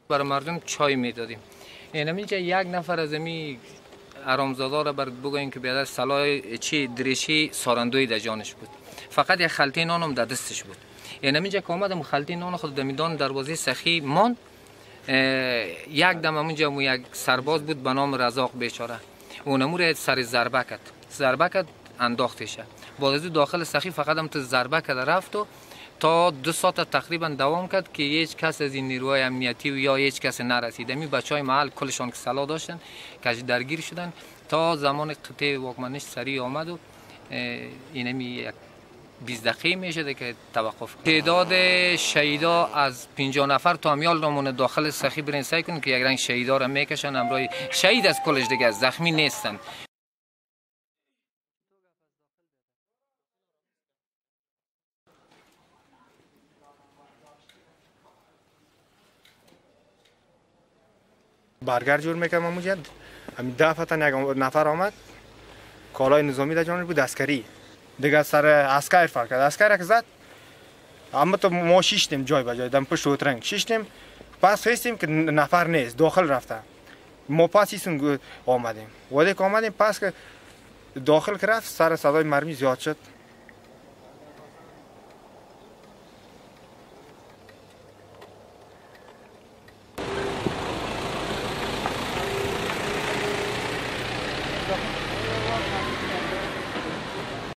برای مردم چای میدادیم. اینجا یک نفر از امی حرامزاده را بر بگوییم که بیادر سلاح چی دریشی سارندوی در جانش بود، فقط یک خلطه نانم در دستش بود. اینجا که آمدم خلطه نان خود در میدان دروازه سخی ماند. یک دم اونجا یک سرباز بود به نام رزاق بیچاره، اونمو را سر ضربه کرد، ضربه کرد انداختشه. بعد از داخل سخی فقط هم تو ضربه کرد رفت و تا 2 ساعت تقریبا دوام کرد که هیچ کس از این نیروهای امنیتی و یا هیچ کس نرسید. می بچهای محل کلشان که سلاح داشتن که درگیر شدن تا زمان قطعه واکمنش سریع آمد و اینمی یک 20 دقیقه میشده که توقف. تعداد شهیدا از 50 نفر تا امیال نمونه داخل سخی برین سعی کنن که یک رنگ شهیدا را میکشن، همراه شهید از کلش دیگه زخمی نیستن. برگر جور میکردم اونجا، همین دفعه یک نفر آمد کالای نظامی در جانش بود، عسکری دیگه، سر عسکر فرق کرد، عسکر که زد اما تو ما شیشتیم جای به جای دم پشت اوترنگ شیشتیم، پس هستیم که نفر نیست داخل رفته، ما پس ایسون آمدیم، ولی که آمدیم پس که داخل که رفت سر صدای مرمی زیاد شد.